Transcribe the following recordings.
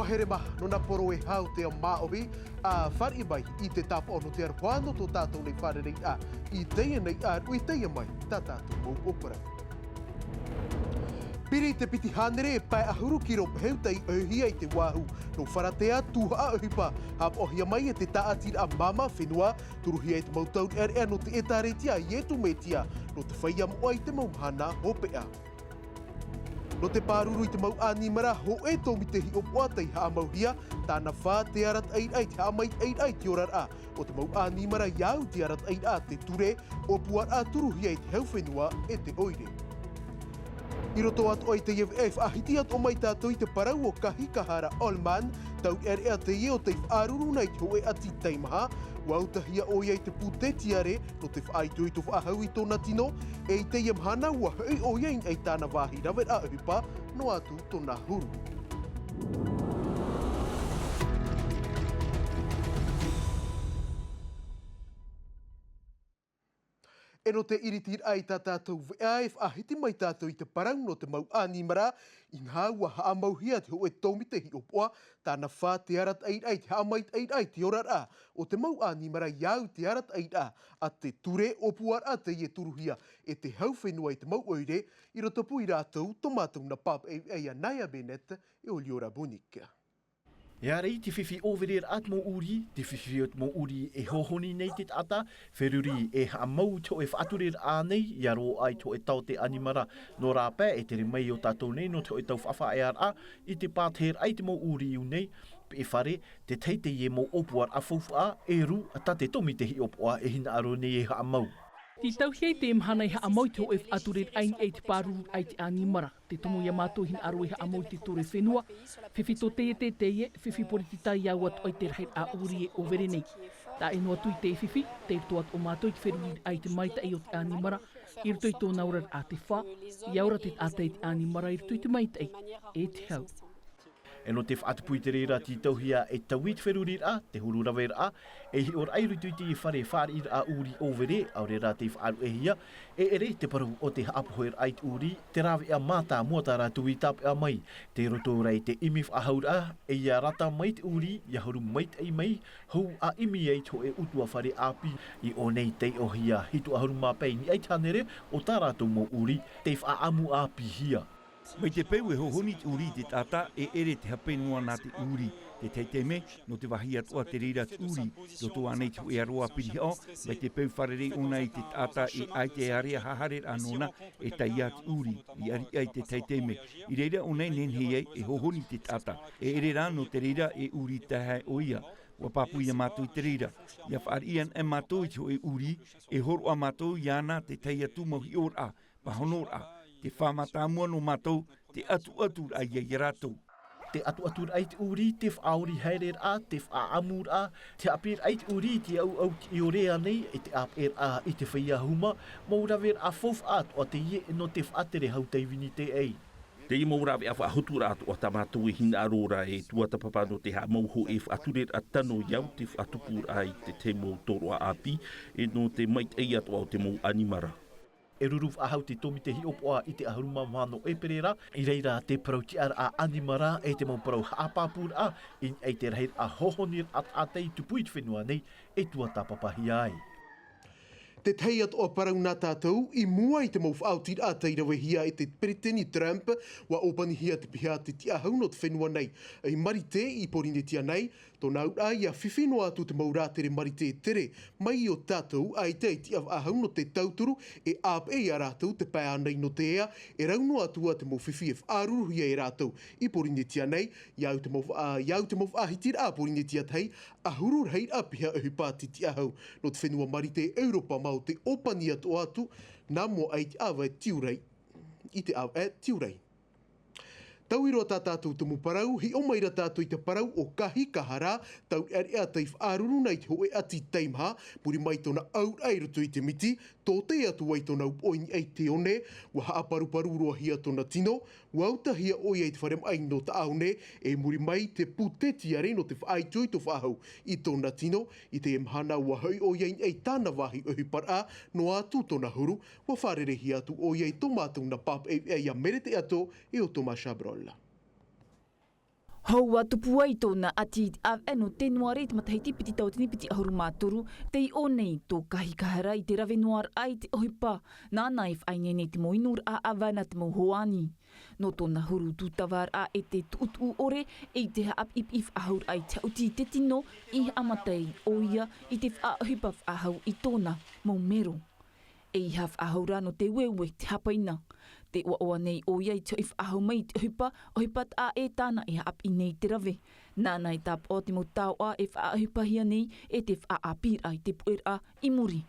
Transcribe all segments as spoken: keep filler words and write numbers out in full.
Here mā, nō nā poro e hau te māʻohi, ā, fāriʻi mai i te tāpaʻo nō te aroha nō tō tātou nei fārereiraʻa i teie nei ʻāruʻi, i teie mai tā tātou mau ʻōpara. Piri te piti hānere e pae ʻahuru kiro pehe tei ʻohihia i te Oahu nō Faratea, tū haʻaʻohipa, haʻapaʻohia mai e te tāʻatiraʻa māmā fenua, turuhia e te mau taureʻareʻa nō te ʻĒtārētia a Iesu Mesia, nō te feiā moʻa i te mau mahana hopeʻa. Nō te pāruru i te mau ʻānimara, hōʻē tōmite hiʻopoʻa tei haʻamauhia, tāna fā te arataʻiraʻa i te haʻamaitaʻiraʻa i te oraraʻa o te mau ʻānimara, i au te arataʻiraʻa te ture, ʻōpuaraʻa turuhia i te hau fenua e te ʻoire. I roto atoʻa i teie veʻa e faʻahiti atoʻa mai tātou i te parau o Kahikahara Olman, taureʻareʻa teie o tei faʻaruru nei i te hōʻē ʻati teimaha, ua utahia ʻoia i te pūtetiare, nō te faʻaitoito faʻahou i tōna tino, e i teie mahana ua hoʻi ʻoia i niʻa i tāna vāhi raveraʻa ʻohipa, noa atu tōna huru. E nō te iritiraʻa i tā tātou veʻa e faʻahiti mai tātou i te parau nō te mau ʻānimara, inaha ua haʻamauhia te hōʻē tōmite hiʻopoʻa, tāna fā te arataʻiraʻa i te haʻamaitaʻiraʻa i te oraraʻa o te mau ʻānimara, i au te arataʻiraʻa a te ture, ʻōpuaraʻa teie turuhia e te hau fenua i te mau ʻoire. I rotopū ia rātou tō mātou nā pāpaʻi veʻa, ia Naya Bennett e Oliora Bonic. E ʻere i te fifi ʻōvereraʻa te mau ʻūrī, te fifi o te mau ʻūrī e hohoni nei te taʻata, feruri e haʻamau i te hōʻē faʻatureraʻa nei, ia roaʻa i te hōʻē tao o te ʻānimara. Nō rāpae e tere mai o tātou nei nō te hōʻē tau faʻafaʻaearaʻa i te pāteheraʻa i te mau ʻūrī i ʻō nei, peʻe fare, te tahi teie mau ʻōpuaraʻa faufaʻa, e rū, tā te tōmite hiʻopoʻa e hinaʻaro nei e haʻamau. Tītauhia i te mahana e haʻamau i te hōʻē faʻatureraʻa i niʻa i te pārururaʻa i te ʻānimara. Te tumu ia mātou hinaʻaro e haʻamau i te ture fenua, fifi tō teie, tē teie, fifi poritita, i au atoʻa i te rahiraʻa ʻūrī e ʻōvere nei. Tae noa atu i te fifi, tei roto atoʻa mātou i te feruriraʻa i te maitaʻi o te ʻānimara, i roto i tōna oraraʻa te fā, ia ora te taʻata i te ʻānimara i roto i te maitaʻi e te hau. E nō te faʻatupu i te reira tītauhia e taui te feruriraʻa, te huru raveraʻa, e hiʻoraʻa i roto i te fare fāriʻiraʻa ʻūrī ʻōvere, ʻaore rā tei faʻaruʻehia, e ʻere te parau o te haʻapoheraʻa i te ʻūrī, te rāveʻa mātāmua tā rātou i tāpeʻa mai, tei roto rā i te ʻimi faʻahouraʻa, e ia rata mai te ʻūrī, ia huru maitaʻi mai, hou ʻa ʻimi ai te hōʻē ʻutuāfare ʻāpī, i ʻō nei tei ʻohia hitu ʻahuru mā pae i niʻa i te hānere o tā rātou mau ʻūrī, tei faʻaʻamu ʻāpīhia. Mai te peu e hohoni te ʻūrī i te taʻata, e ʻere te hape noa nā te ʻūrī. Te tahi taime, nō te vāhi atoʻa te reira te ʻūrī, roto ānei te hōʻē aroā pirihaʻo, mai te peu fārerei ʻōna i te taʻata e ʻaita e ārea hahareraʻa nōna, e tae ia te ʻūrī, riʻariʻa i te tahi taime. I reira ʻōna e nehenehe ai e hohoni i te taʻata, e ʻere rā nō te reira e ʻūrī taehae ʻoia. Ua pāpū ia mātou i te reira. Ia fāriʻi anaʻe mātou i te hōʻē ʻūrī, e hōroʻa mātou iāna te tahi atu mau hiʻoraʻa, pāhonoraʻa, te fā mātāmua nō mātou, te ʻatuʻaturaʻa ia ia rātou. Te ʻatuʻaturaʻa i te ʻūrī, te faʻaori haereraʻa, te faʻaʻamuraʻa, te haʻapiʻiraʻa i te ʻūrī, te ʻauʻau tiʻiore ānei, e te ʻāpeʻeraʻa i te feiā huma, mau raveraʻa faufaʻa atoʻa teie nō te faʻatere hau tei vini te ʻai. Teie mau rāveʻa faʻahoturaʻa atoʻa tā mātou e hinaʻaro ra e tuatāpapa nō te haʻamau hōʻē faʻatureraʻa tano i au te faʻatupuraʻa i te tahi mau tōroʻa ʻāpī, e nō te maitaʻi atoʻa o te mau ʻanimara. E ruru faʻahou te tōmite hiʻopoʻa i te ʻahuru mā maha nō ʻēperēra, i reira te parau tiʻaraʻa ʻanimara e te mau parau haʻapāpūraʻa, i niʻa i te rahiraʻa hohoniraʻa taʻata i tupu i te fenua nei, e tuatāpapahia ai. Te tahi atoʻa parau nā tātou, i mua i te mau faʻaotiraʻa tei ravehia e te Peretiteni Trump, ua ʻōpanihia te piha te tiʻahau nō te fenua nei, i Marite, i Porinetia nei, tōna auraʻa ia fifi noa atu te mau rātere Marite e tere mai i ō tātou, ʻaita e tiʻa faʻahou nō te tauturu, e ʻāpeʻe ia rātou te pae ānei nō te ea, e rau noa atu ā te mau fifi e faʻaruruhia e rātou i Porinetia nei, i au te mau faʻa-, i au te mau faʻahitiraʻa Porinetia tahi, ʻahuru rahiraʻa piha ʻohipa te tiʻahau nō te fenua Marite, ʻEuropa mau te ʻōpani atoʻa atu, nā mua aʻe i te ʻāvae Tiurai, i te ʻāvae Tiurai. Taui roa tā tātou tumu parau, hiʻo mai ra tātou i te parau o Kahikahara, taureʻareʻa tei faʻaruru nei i te hōʻē ʻati teimaha, muri mai tōna auraʻa i roto i te miti, tōtē atu ai tōna upoʻo i niʻa i te one, ua haʻaparuparu roahia tōna tino, ua utahia ʻoia i te fare maʻi nō Taʻaone, e muri mai te pūtetiare nō te faʻaitoito faʻahou i tōna tino, i te mahana ua hoʻi ʻoia i niʻa i tāna vāhi ʻohiparaʻa, noa atu tōna huru, ua fārereihia atu ʻoia i tō mātou nā pāpaʻi veʻa ia Merete Ato e ʻo Thomas Chabrol. Hou ā tupu ai tōna ʻati i te ʻāvaʻe nō Tenuare i te matahiti piti tauatini piti ʻahuru mā toru, tei ʻō nei tō Kahikahara i te rave noa raʻa i te ʻohipa, nāna e faʻaineine i te mau inu raʻa ʻāvae nā te mau hoani. Nō tōna huru tūtava raʻa e te tuʻutuʻu ʻore, e i te haʻapiʻipiʻi faʻahou raʻa i te haʻuti i te tino, i haʻamata ai ʻoia i te faʻaʻohipa faʻahou i tōna mau mero. E ʻeiaha faʻahou rā nō te ueue te hāpaina. Tē ʻoaʻoa nei ʻoia i te hoʻi faʻahou mai i te ʻohipa, ʻohipa taʻa ʻē tāna e haʻapiʻi nei i te rave. Nāna e tāpaʻo te mau taoʻa e faʻaʻohipahia nei e te faʻaʻāpīraʻa i te puʻeraʻa i muri.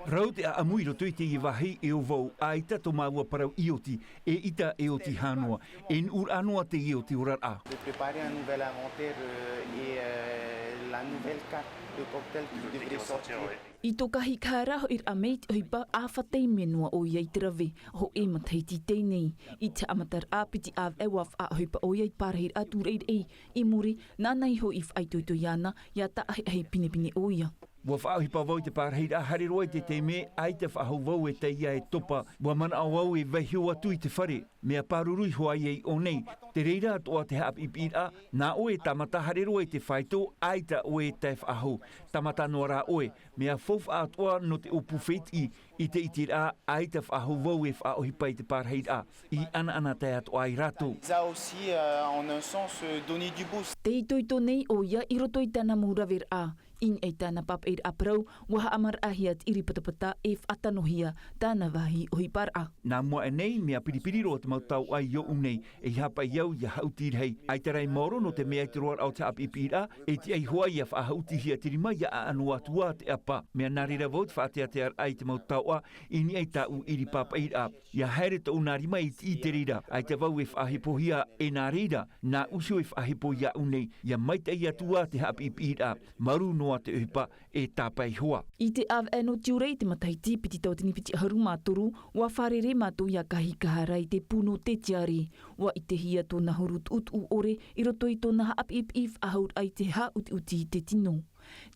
Rau te ʻaʻamu i roto i teie vāhi e ʻo vau, ʻaita tō māua parau i oti, eʻita e oti hā noa, e nuʻu raʻa noa teie o te oraraʻa. De préparer un nouvel inventaire, euh, et, euh, la nouvelle carte de cocktail qui devrait sortir. I tō Kahikahara hoʻiraʻa mai i te ʻohipa, ʻāfata i mea noa ʻoia i te rave, hōʻē matahiti i teie nei. I te haʻamataraʻa piti ʻāvaʻe ʻua faʻaʻohipa ʻoia i te pārahiraʻa tūraʻiraʻa i muri, nāna iho i faʻaitoito iāna, ʻia taʻahiahi pinepine ʻoia. ʻUa faʻaʻohipa vau i te pārahiraʻa, haere roa i te taime, ʻaita faʻahou vau e taiʻa e topa, ʻua manaʻo vau e vaiiho atu i te fare, mea pāruru iho ai i ʻō nei. Te reira atoʻa te haʻapiʻipiʻiraʻa, nā ʻoe e tāmata haere roa i te faito, ʻaita ʻoe e tae faʻahou. Tāmata noa rā ʻoe, mea faufaʻa atoʻa nō te ʻōpū fētiʻi, i te ʻiteraʻa, ʻaita faʻahou vau e faʻaʻohipa i te pārahiraʻa, i ʻanaʻanatae atoʻa ai rātou. Ça aussi, euh, en un sens, euh, donner du boost. Tē itoito nei ʻoia i roto i tāna mau raveraʻa, i niʻa i tāna pāpaʻiraʻa parau, ʻua haʻamaraʻahia te ʻiripatapata e faʻatanohia tāna vāhi ʻohiparaʻa. Nā mua aʻe nei, mea piripiri roa te mau taoʻa i ʻō nei, e haʻapaʻo au ʻia haʻuti rahi. ʻAita rā e maoro nō te mea i te roaraʻa o te haʻapiʻipiʻiraʻa, e tiʻa iho ā ʻia faʻahaʻutihia te rima ʻia ʻaʻano atu ā te ʻapa. Mea nā reira vau te faʻateatearaʻa i te mau taoʻa, i niʻa i tāʻu ʻiri pāpaʻiraʻa. ʻIa haere tōʻu nā rima i te, i te reira, ʻaita vau e faʻahepohia, e nā reira, nāʻu iho e faʻahepo iāʻu nei, ʻia maitaʻi atu ā te haʻapiʻipiʻiraʻa, maru noa te ʻohipa, e tāpae iho ā. I te ʻāvaʻe nō Tiurai i te matahiti piti tauatini piti ʻahuru mā toru, ʻua fārerei mātou iā Kahikahara i te pū nō te tiare, ʻua ʻitehia tōna huru tuʻutuʻu ʻore i roto i tōna haʻapiʻipiʻi faʻahou raʻa i te haʻutiʻuti i te tino.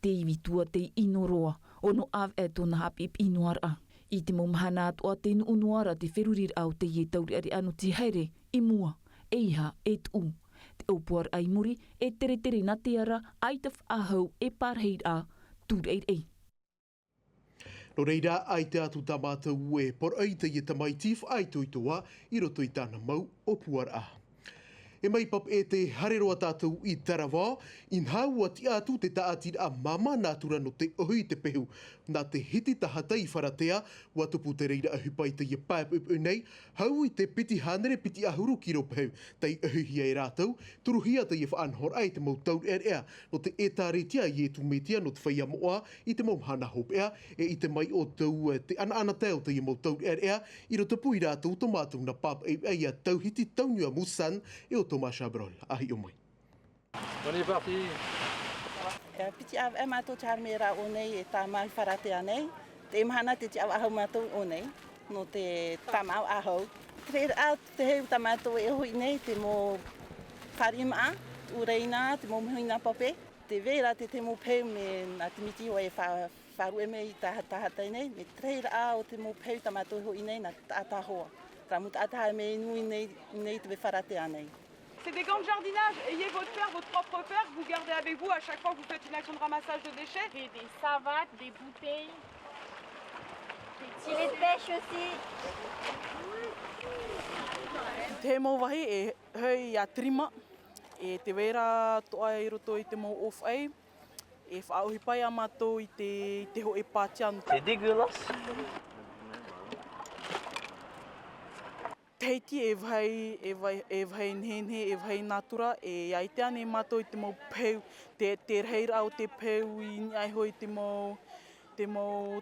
Te ivi tua tei ʻino roa, ʻo nō ʻāvaʻe tōna haʻapiʻipiʻi noa raʻa. I te mau mahana atoʻa tē nuʻu noa ra te feruriraʻa o teie taureʻareʻa nō te haere, i mua, ʻeiaha, e tuʻu. Te ʻōpuaraʻa i muri, e teretere nā te ara, ʻaita faʻahou e pārahiraʻa, tūraʻiraʻa. Nō reira, ʻaita atu tā mātou e poroʻi i teie tamaiti faʻaitoitoa i roto i tāna mau ʻōpuaraʻa. E mai Papeʻete, haere roa tātou i Tarawa, inaha ʻua tiʻa atu te tāʻatiraʻa māmā nātura nō te ʻohi i te pehu. Nā te hiti tahatai i Wharatea, ʻua tupu te reira ʻohipa i teie pae poʻipoʻi nei, hau i te piti hānere piti ʻahuru kiro pehu. Tei ʻohihia e rātou, turuhia teie faʻanahoraʻa i te mau taureʻareʻa nō te ʻĒtārētia a Ietu Metia nō te feiā moʻa i te mau mahana hopeʻa, e ʻite mai ʻoutou te ʻanaʻanatae o teie mau taureʻareʻa, i rotopū i rātou tō mātou nā pāpaʻi ia Tauhiti Tauniua Musan, e ʻo Thomas Chabrol, a hiʻo mai. On est parti. E piti ʻāvaʻe mātou te haere mai ra ʻō nei e tāmau i Wharatea nei. Te mahana te tiʻa faʻahou mātou ʻō nei, nō te tāmau faʻahou. Te reira, te peu tā mātou e hoʻi nei, te mau fāriʻi māʻa, tūreina, te mau mehuina pape. Te vai ra te, te mau peu mea nā te miti hoʻi e fa-, faʻaruʻe mai i taha-, tahatai nei, mea te reira o te mau peu tā mātou e hoʻi nei nā taʻata hoa. Terā mau taʻata haere mai nui nei, nei te vai Wharatea nei. C'est des gants de jardinage. Ayez votre paire, votre propre paire, que vous gardez avec vous à chaque fois que vous faites une action de ramassage de déchets. Et des savates, des bouteilles, des filets de pêche aussi. Te mau vāhi e hoʻi ia te rima, e te vai ra atoʻa i roto i te mau ʻōfaʻi, e faʻaʻohipa ia mātou i te, i te hoʻi pātia. C'est dégueulasse. Tahiti e vāhi, e vāhi, e vāhi nehenehe, e vāhi nātura, e ʻia ʻite ānei mātou i te mau peu, te, te rahiraʻa o te peu i niʻa iho i te mau, te mau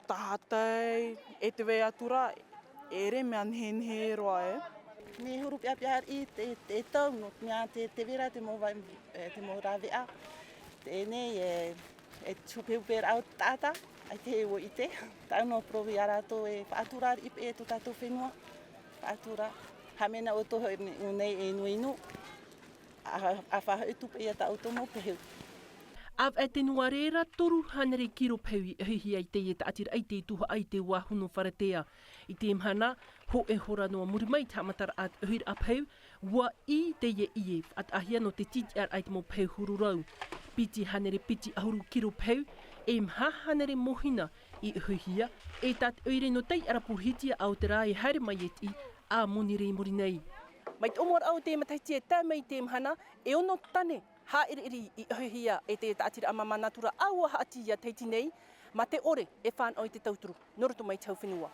tahatai, e te vai atu ra, e ʻere mea nehenehe roa, e. Mea huru peʻapeʻa riʻi te, te tau, nō te mea te, te vai ra te mau vai, e, te mau rāveʻa. Teie nei, e, e te hupehupe ra o te taʻata, ʻaita e ʻite. Tāʻu noa parau ia rātou e faʻatura riʻi paʻi tō tātou fenua. Faʻatura. Haʻamena ʻoutou hoʻi i ʻō nei e inu inu. A, a faʻahoʻi atu paʻi ia tā ʻoutou mau pehu. ʻĀvaʻe te nuarera toru hānere kiro pehu i ʻohihia i teie taʻatiraʻa i te tuhaʻa i te vāhunu faratea. I te mahana, hōʻē hora noa muri mai te haʻamataraʻa te ʻohiraʻa pehu, ua ʻī teie ʻie, faʻataʻahia nō te tītiʻaraʻa i te mau pehu huru rau. Piti hānere piti ʻahuru kiro pehu, e maha hānere mōhina i ʻohihia, e tā te ʻoire nō Taiʻarapu Hitia Aotearoa e haere mai e tiʻi, ā Monirē i muri nei. Mai te ʻōmuaraʻa o te matahiti e tae mai i te mahana, e ono tane haʻiriʻiri i ʻohihia e te taʻatiraʻa māmā natura ʻaua haʻati ia Tahiti nei, mā te ʻore e fānaʻo i te tauturu, nō roto mai te hau fenua.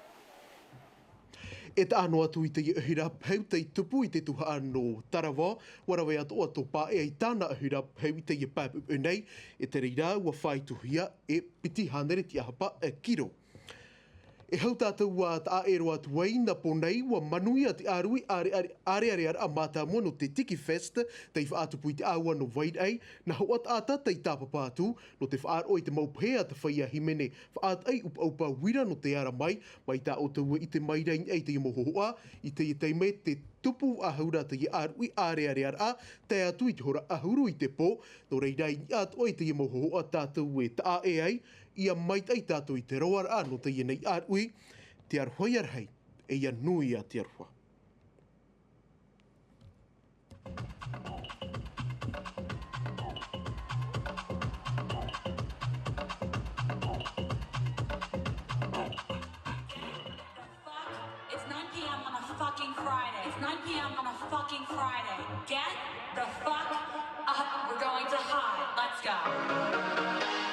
E taʻa noa atu i teie ʻohiraʻa pehu tei tupu i te tuhaʻa nō Tarawa, ua rave atoʻa tō Paea i tāna ʻohiraʻa pehu i teie pae poʻipoʻi nei, e te reira ua faʻaitohia e piti hānere tiʻahapa e kiro. E hau tātou ua taʻa ʻē roa atu ai, nā pō nei, ua manuia te ʻāruʻi ʻāreʻare-, ʻāreʻarearaʻa mātāmua nō te Tiki Fest, tei faʻatupu i te ʻāua nō Vairaʻi, nā Hoʻataʻata tei tāpapa atu, nō te faʻaroʻo i te mau pehe a te feiā hīmene faʻataʻi ʻupaʻupa uira nō te ara mai, mai tā ʻoutou e ʻite mai ra i niʻa i teie mau hōhoʻa, i teie taime tē tupu faʻahou ra teie ʻāruʻi ʻāreʻarearaʻa, tae atu i te hora ʻahuru i te pō, nō reira i niʻa atoʻa i teie mau hōhoʻa tātou e taʻa ʻē ai, ʻia maitaʻi tātou i te roaraʻa nō teie nei ʻāruʻi, te aroha ia rahi, e ʻia nui ā te aroha. It's nine p.m. on a fucking Friday. It's nine p.m. on a fucking Friday. Get the fuck up. We're going to high. Let's go.